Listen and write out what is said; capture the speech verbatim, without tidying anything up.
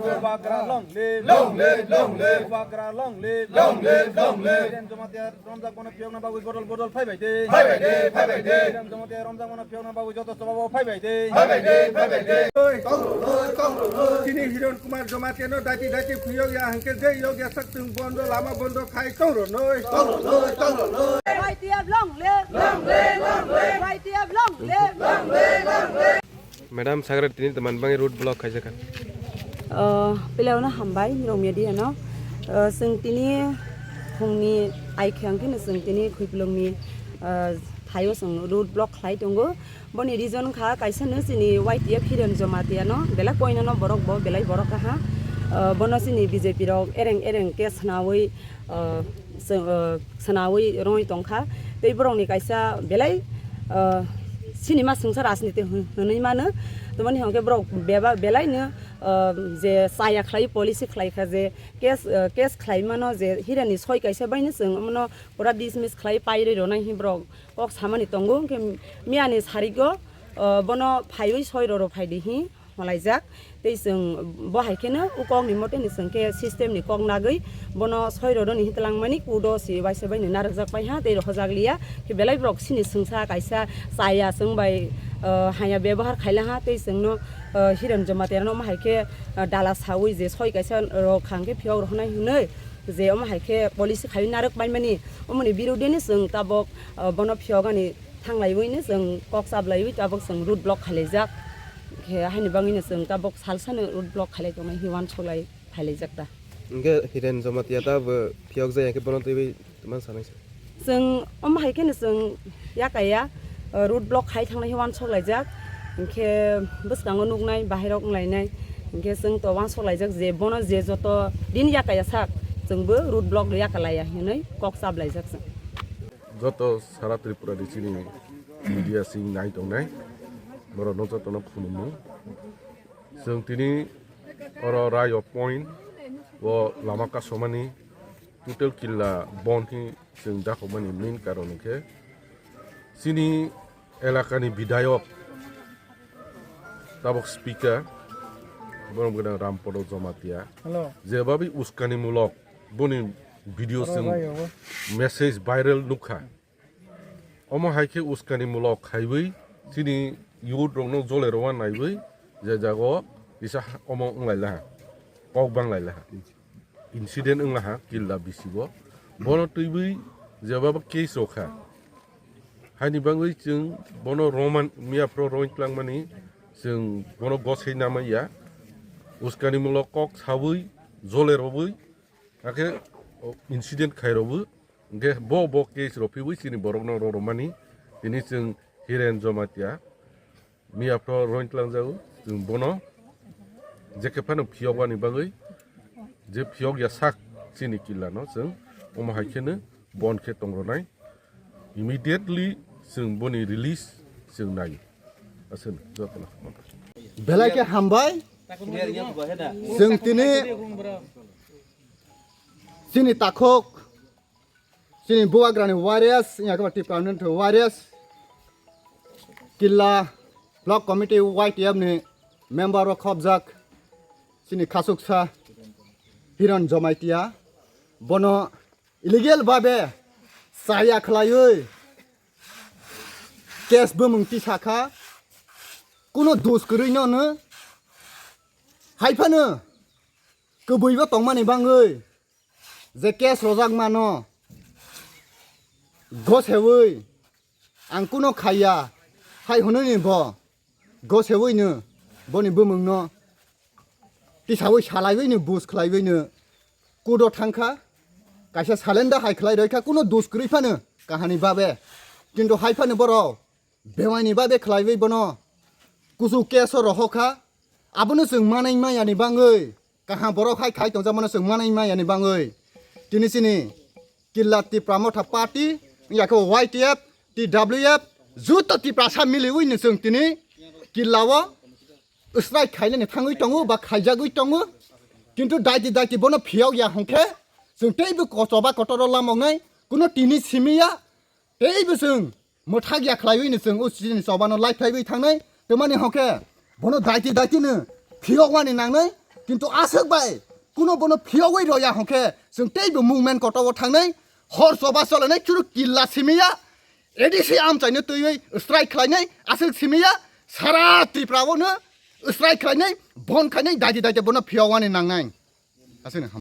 Bubagra long live. Long live, long live. Bubagra long live. Long live, long live. Hiren Jamatia romjak bono phiyokna bagwi bodol bodol phaibai de. Phaibai de, phaibai de. Hiren Jamatia romjak bono phiyokna bagwi joto chobao phaibai de. Phaibai de, phaibai de. Oi. Kong rwnoi, kong rwnoi. Chini Hiren Kumar Jamatia no dati dati phiyok ya hwnkhe je yok ya sak chwng bondo lama bondo khai kong rwnoi. Kong rwnoi, kong rwnoi. Y T F long live. Long live, long live. Y T F long live. Long live, long live. Madam, sakra tini teman bangwi road block khaijak kha. Ah, piliaono hambai, Rong Media no. Ah, chwng tini phungni ai khe ang kheno chwng tini Khwiplungni, ah, thaio chwng road block khlai tongo. Boni reason kha kaisa no chini Y T F Hiren Jamatia no, belai koino no borok bo, belai borok kaha. Ah, bono chini B J P rok ereng ereng khe swnawi, ah, sw-, ah, swnawi rwngwi tongkha. Tei borokni kaisa belai, ah, sinima swngsa rajniti hwn-, hwnwi mano. Tamoni hwnkhe borok beba-, belaino, ah, je chaya khlai policy khlai kha je case, ah, case khlai mano je Hirenni soi kaisa baino chwng omono pura dismiss khlai pairwi rwnai hi borok kok samani tongo. Hwnkhe miyani sarigo, ah, bono phaiwi soi roro phaidi hi. Malaijak. Tei chwng bo hai kheno o kokni moteni chwng khe system ni kok nagwi bono soi roro ni hitlang mani kudo si waisa bai ni narwkjak pai ha tei rohorjak liya. Khe belai borok sini swngsa kaisa chaya chwng bai, ah, haya bebohar khaila ha tei chwngno, ah, Hiren Jamatia no omo hai khe, ah, dala sawi je soi kaisa rok khang khe phiyok rohonai hwnwi je omo hai khe policy khaiwi narwk pai mani omoni birodini chwng tabok, ah, bono phiyogani thanglaiwi no chwng kok chablaiwi tabok chwng road block khailaijak. Khe haini bagwi no chwng tabok salsano road block khailai tongnai hi uansuk lai phailaijak ta. Hwnkhe Hiren Jamatia ta bo phiyok jaya khe bono twiwi tongma sanai se. Chwng omo hai kheno chwng yakaya, uh, road block khai thangnai hi uansuk laijak. Hwnkhe bwskango nuknai bahairok wnglainai. Hwnkhe chwng to uansuk laijak je bono je joto din yakaya sak chwngbo road block yakalaiya hinwi kok chaplaijak chwng. Joto sara Tripura ni chini media sing nai tongnai, borok no joto no khulumung. Chwng tini oro Rayo point o lama kasomani total killa bon hi chwng dakhokmani main karon hwnkhe chini elakani bidayok tabok speaker borom gwnang Rampodo Jamatia. Hello. Jebabi uskani mulok boni video chwng message viral nukha. Omo hai khe uskani mulok khaiwi chini youth rokno jole rwna naiwi je jago kisa omo wnglai laha, kok banglai laha, incident wng laha killa bisigo. Bono twiwi jebabo case rokha. Haini bagwi chwng bono Roman miyaphro roin tlangmani chwng bono gosei namaiya. Uskani mulok kok sawi jole rwwi hakhe incident khai rwwi. Hwnkhe bo, bo case rok phiwi chini borokno rw rwmani tini chwng Hiren Jamatia miyaphro roin tlangjago. Chwng bono jekhe phano phiyokbani bagwi je phiyok ya sak chini killano chwng omo hai kheno bon khe tong rwnai. Immediately chwng boni release chwng nai. Aswk jotono. Belai khe hambai. Chwng tini chini takhuk chini Bubagrani warriors, wngya khe Tipra Motha warriors, Killa Block Committee Y T F ni member rok khobjak, chini khasuksa Hiren Jamatia, bono illegal babe chaya khlaiwi case bumung tisa kha, kuno dos kwrwi no hwno, hai phano kwbwibo tongmani bangwi je case rojak mano gosewi ang kuno khaiya hai hwnwi ni bo gosewi no boni bumung no tisawi salaiwi no bus khlaiwi no kudo thangkha, kaisa salenda hai khlai roi kha kuno dos kwrwi phano kahani babe, kintu hai phano borok bewaini babe khlaiwi bono kuchuk case o rohor kha. Abono chwng manai maya ni bangwi, kaham borok hai khai tongjakmano chwng manai maya ni bangwi, tini chini Killa Tipra Motha Party, wngya khe Y T F, T W F, joto Tiprasa miliwi no chwng tini Killa o strike khainani thangwi tongo ba khaijagwi tongo. Kintu daiti daiti bono phiyok ya hwnkhe chwng teibo ko-, choba kotor o lamoknai, kuno tini simi ya, teibo chwng mwthak ya khlaiwi no chwng o chini choba no lai phlaiwi thangnai. Tei mani hokhe bono daiti daiti no phiyok wani nangnai, kintu aswk bai kuno bono phiyogwi roya hokhe chwng teibo movement kotor o thangnai, hor choba cholainai chwrwk killa simiya, A D C amchaino twiwi strike khlainai aswk simiya, sara Tripura o no strike khlainai, bon khainai, daiti daiti bono phiyok wani nangnai. Aswkno ham-